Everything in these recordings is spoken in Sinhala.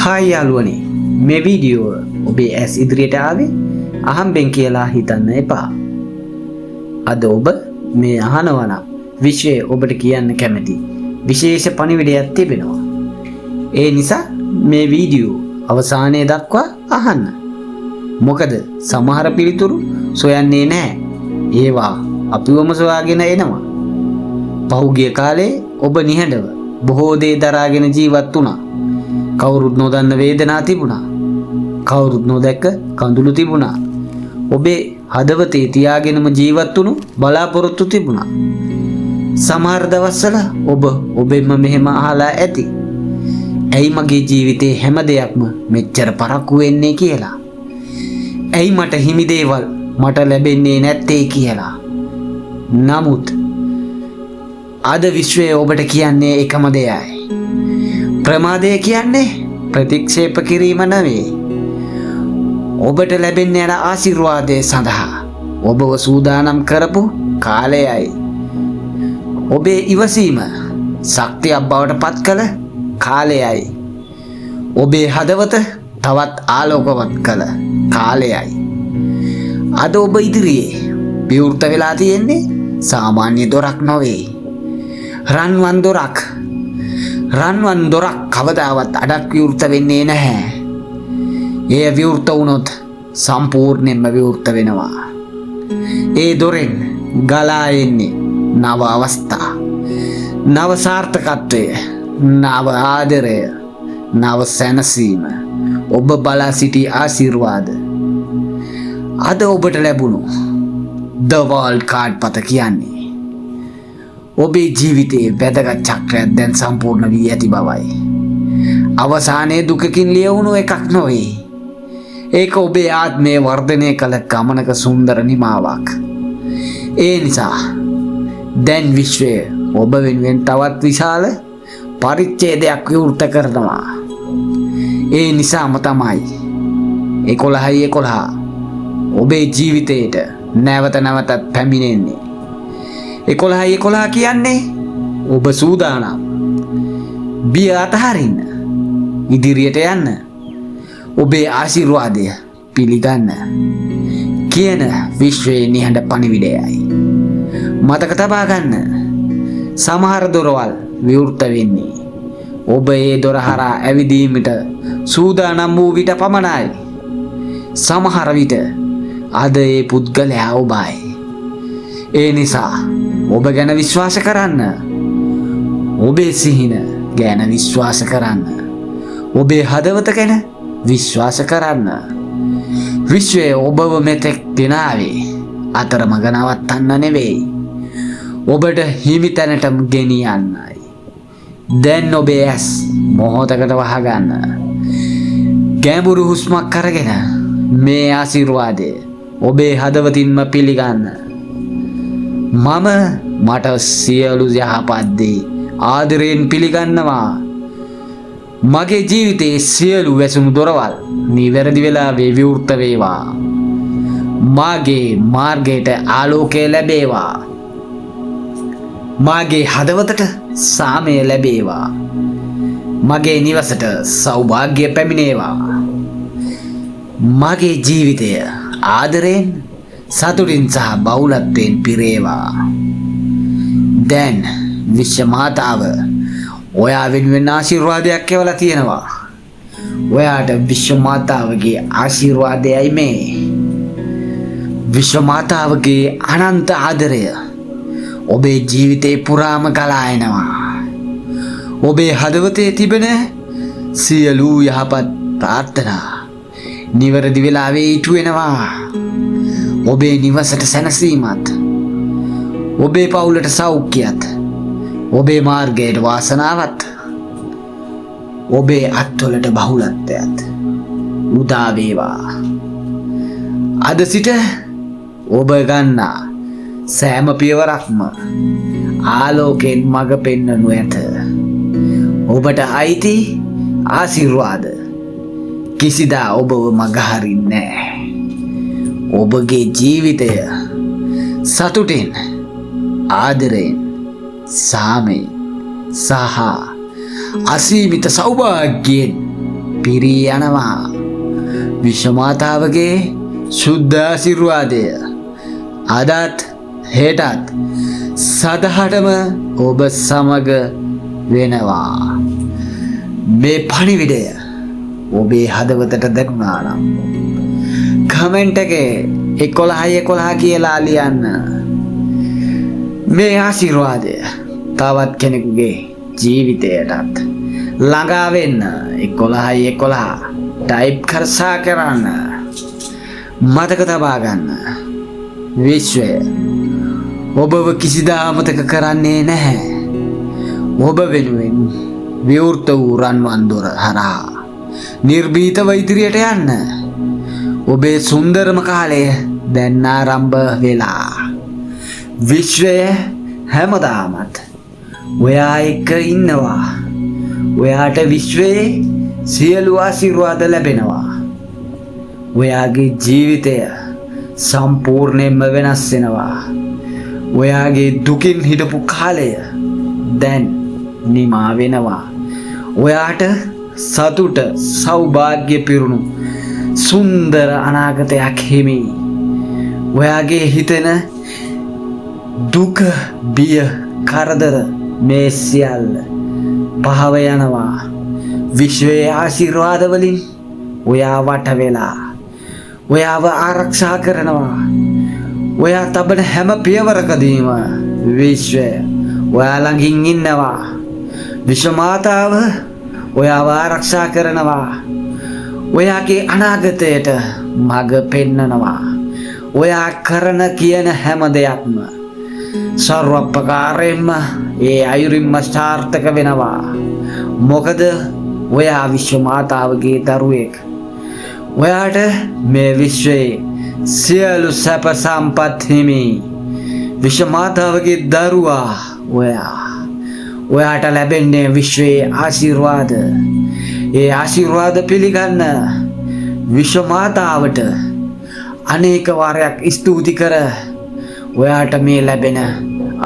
හායි යාළුවනේ, මේ වීඩියෝව ඔබේ ඇස් ඉදිරියට ආවේ අහම්බෙන් කියලා හිතන්න එපා. අද ඔබ මේ අහනවා නම් විශ්වය ඔබට කියන්න කැමති විශේෂ පණිවිඩයක් තිබෙනවා. ඒ නිසා මේ වීඩියෝ අවසානයේ දක්වා අහන්න. මොකද සමහර පිළිතුරු සොයන්නේ නැහැ. ඒවා අපිවම සොයාගෙන එනවා. පහුගිය කාලේ ඔබ නිහඬව බොහෝ දේ දරාගෙන ජීවත් වුණා. කවුරුත් නොදන්න වේදනා තිබුණා. කවුරුත් නොදැක්ක කඳුළු තිබුණා. ඔබේ හදවතේ තියාගෙනම ජීවත් වුණු බලාපොරොත්තු තිබුණා. සමහර දවස්වල ඔබ ඔබෙන්ම මෙහෙම අහලා ඇති. ඇයි මගේ ජීවිතේ හැම දෙයක්ම මෙච්චර පරක්කු වෙන්නේ කියලා. ඇයි මට හිමි දේවල් මට ලැබෙන්නේ නැත්තේ කියලා. නමුත් අද විශ්වය ඔබට කියන්නේ එකම දෙයයි. ප්‍රමාදය කියන්නේ ප්‍රතික්ෂේප කිරීම නෙවෙයි. ඔබට ලැබෙන්න යන ආශිර්වාදය සඳහා ඔබව සූදානම් කරපු කාලයයි. ඔබේ ඉවසීම ශක්තියක් බවට පත් කළ කාලයයි. ඔබේ හදවත තවත් ආලෝකවත් කළ කාලයයි. අද ඔබ ඉදිරියේ විවෘත වෙලා තියෙන්නේ සාමාන්‍ය දොරක් නොවේ. රන්වන් දොරක්. රන්වන් දොරක් කවදාවත් අඩක් විවෘත වෙන්නේ නැහැ. එය විවෘත වුණොත් සම්පූර්ණයෙන්ම විවෘත වෙනවා. ඒ දොරෙන් ගලා එන්නේ නව අවස්ථා, නව සාර්ථකත්වය, නව ආදරය, නව සැනසීම, ඔබ බලා සිටි ආශිර්වාද. අද ඔබට ලැබුණු The World card පත කියන්නේ ඔබේ ජීවිතයේ වැදගත් චක්‍රයක් දැන් සම්පූර්ණ වී ඇති බවයි. අවසානයේ දුකකින් ලියවුණු එකක් නොවේ. ඒක ඔබේ ආත්මය වර්ධනය කළ ගමනක සුන්දර නිමාවක්. ඒ නිසා දැන් විශ්වය ඔබ වෙනුවෙන් තවත් විශාල පරිච්ඡේදයක් විවෘත කරනවා. ඒ නිසාම තමයි 11යි 11 ඔබේ ජීවිතයට නැවත නැවතත් පැමිණෙන්නේ. 11යි 11 කියන්නේ ඔබ සූදානම්. බිය අතහරින්න. ඉදිරියට යන්න. ඔබේ ආශිර්වාදය පිළිගන්න කියන විශ්වයේ නිහඬ පණිවිඩයයි. මතක තබා ගන්න. සමහර දොරවල් විවෘත වෙන්නේ ඔබ ඒ දොර හරහා ඇවිදීමට සූදානම් වූ විට පමණයි. සමහර විට අද ඒ පුද්ගලයා ඔබයි. ඒ නිසා ඔබ ගැන විශ්වාස කරන්න. ඔබේ සිහින ගැන විශ්වාස කරන්න. ඔබේ හදවත ගැන විශ්වාස කරන්න. විශ්වය ඔබව මෙතෙක් ගෙනාවේ අතරමඟ නවත්තන්න නෙවෙයි. ඔබට හිමි තැනටම ගෙනියන්නයි. දැන් ඔබේ ඇස් මොහොතකට වහගන්න. ගැඹුරු හුස්මක් අරගෙන මේ ආශිර්වාදය ඔබේ හදවතින්ම පිළිගන්න. මම මට සියලු යහපත් දේ ආදරයෙන් පිළිගන්නවා. මගේ ජීවිතයේ සියලු වැසුණු දොරවල් නිවැරදි වෙලාවේ විවෘත වේවා. මාගේ මාර්ගයට ආලෝකය ලැබේවා. මාගේ හදවතට සාමය ලැබේවා. මගේ නිවසට සෞභාග්‍ය පැමිණේවා. මගේ ජීවිතය ආදරයෙන්, සතුටින් සහ බහුලත්වයෙන් පිරේවා. දැන් විශ්ව මාතාව ඔයා වෙනුවෙන් ආශිර්වාදයක් එවලා තියෙනවා. ඔයාට විශ්ව මාතාවගේ ආශිර්වාදයයි මේ. විශ්ව මාතාවගේ අනන්ත ආදරය ඔබේ ජීවිතේ පුරාම ගලා එනවා. ඔබේ හදවතේ තිබෙන සියලු යහපත් ප්‍රාර්ථනා නිවැරදි වෙලාවේ ඉටු වෙනවා. ඔබේ නිවසට සැනසීමත්, ඔබේ පවුලට සෞඛ්‍යයත්, ඔබේ මාර්ගයට වාසනාවත්, ඔබේ අත්වලට බහුලත්වයත් උදා වේවා. අද සිට ඔබ ගන්නා සෑම පියවරක්ම ආලෝකයෙන් මඟ පෙන්වනු ඇත. ඔබට අයිති ආශිර්වාද කිසිදා ඔබව මගහරින්නේ නෑ. ඔබගේ ජීවිතය සතුටෙන්, ආදරයෙන්, සාමයෙන් සහ අසීමිත සෞභාග්‍යයෙන් පිරී යනවා. විශ්ව මාතාවගේ ශුද්ධ ආශිර්වාදය අදත් හෙටත් සදහටම ඔබ සමග වෙනවා. මේ පණිවිඩය ඔබේ හදවතට දැනුණා නම් කමෙන්ට් එකේ 11 11 කියලා ලියන්න. මේ ආශිර්වාදය තවත් කෙනෙකුගේ ජීවිතයටත් ළඟා වෙන්න 11 11 ටයිප් කරසා කරන්න. මතක තබා ගන්න, විශ්වය ඔබව කිසිදා අමතක කරන්නේ නැහැ. ඔබ වෙනුවෙන් විවෘත වූ රන්වන් දොර හරහා නිර්භීතව ඉදිරියට යන්න. ඔබේ සුන්දරම කාලය දැන් ආරම්භ වෙලා. විශ්වය හැමදාමත් ඔයා එක්ක ඉන්නවා. ඔයාට විශ්වයේ සියලු ආශිර්වාද ලැබෙනවා. ඔයාගේ ජීවිතය සම්පූර්ණයෙන්ම වෙනස් වෙනවා. ඔයාගේ දුකින් හිටපු කාලය දැන් නිමා වෙනවා. ඔයාට සතුට සෞභාග්‍ය පිරුණු සුන්දර අනාගතයක් හිමි. ඔයාගේ හිතෙන දුක, බිය, කරදර මේ සියල්ල පහව යනවා. විශ්වයේ ආශිර්වාද වලින් ඔයා වට වෙලා ඔයාව ආරක්ෂා කරනවා. ඔයා තබන හැම පියවරකදීම විශ්වය ඔයා ළඟින් ඉන්නවා. විශ්ව මාතාව ඔයාව ආරක්ෂා කරනවා. ඔයාගේ අනාගතයට මඟ පෙන්නනවා. ඔයා කරන කියන හැම දෙයක්ම සර්ව ප්‍රකාරයෙන්ම ඒ අයුරින්ම සාර්ථක වෙනවා. මොකද ඔයා විශ්ව මාතාවගේ දරුවෙක්. ඔයාට මේ විශ්වයේ සියලු සැප සම්පත් හිමි. විශ්ව මාතාවගේ දරුවා ඔයා. ඔයාට ලැබෙන්නේ විශ්වයේ ආශිර්වාද. ඒ ආශිර්වාද පිළිගන්න විශ්ව මාතාවට අනේක වාරයක් ස්තුති කර ඔයාට මේ ලැබෙන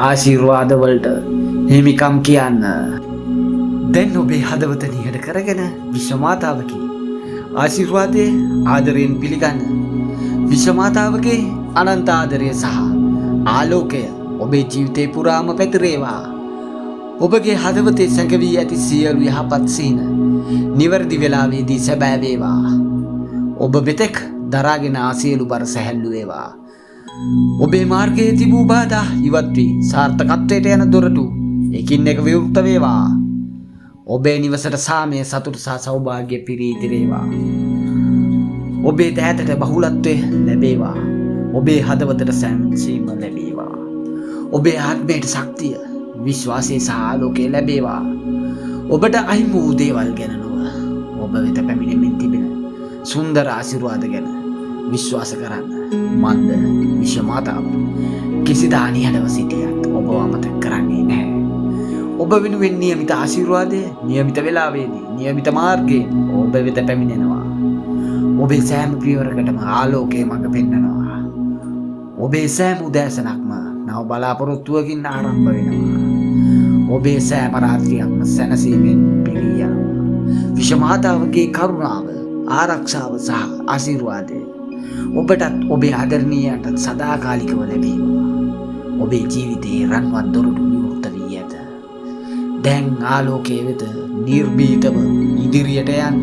ආශිර්වාද වලට හිමිකම් කියන්න. දැන් ඔබේ හදවත නිහඬ කරගෙන විශ්ව මාතාවගේ ආශිර්වාදය ආදරයෙන් පිළිගන්න. විශ්ව මාතාවගේ අනන්ත ආදරය සහ ආලෝකය ඔබේ ජීවිතේ පුරාම පැතිරේවා. ඔබගේ හදවතේ සැඟවී ඇති සියලු යහපත් සිහින නිවැරදි වෙලාවේදී සැබෑ වේවා. ඔබ මෙතෙක් දරාගෙන ආ සියලු බර සැහැල්ලු වේවා. ඔබේ මාර්ගයේ තිබූ බාධා ඉවත් වී සාර්ථකත්වයට යන දොරටු එකින් එක විවෘත වේවා. ඔබේ නිවසට සාමය, සතුට සහ සෞභාග්‍ය පිරී ඉතිරේවා. ඔබේ දෑතට බහුලත්වය ලැබේවා. ඔබේ හදවතට සැනසීම ලැබේවා. ඔබේ ආත්මයට ශක්තිය, විශ්වාසය සහ ආලෝකය ලැබේවා. ඔබට අහිමි වූ දේවල් ගැන නොව, ඔබ වෙත පැමිණෙමින් තිබෙන සුන්දර ආශිර්වාද ගැන විශ්වාස කරන්න. මන්ද විශ්ව මාතාව කිසිදා නිහඬව සිටියත් ඔබව අමතක කරන්නේ නැහැ. ඔබ වෙනුවෙන් නියමිත ආශිර්වාදය නියමිත වෙලාවේදී නියමිත මාර්ගයෙන් ඔබ වෙත පැමිණෙනවා. ඔබේ සෑම පියවරකටම ආලෝකය මඟ පෙන්නනවා. ඔබේ සෑම උදෑසනක්ම නව බලාපොරොත්තුවකින් ආරම්භ වෙනවා. ඔබේ සෑම රාත්‍රියක්ම සැනසීමෙන් පිරී යනවා. විශ්ව මාතාවගේ කරුණාව, ආරක්ෂාව සහ ආශිර්වාදය ඔබටත් ඔබේ ආදරණීයයන්ටත් සදාකාලිකව ලැබේවා. ඔබේ ජීවිතයේ රන්වන් දොරටු විවෘත වී ඇත. දැන් ආලෝකයේ වෙත නිර්භීතව ඉදිරියට යන්න.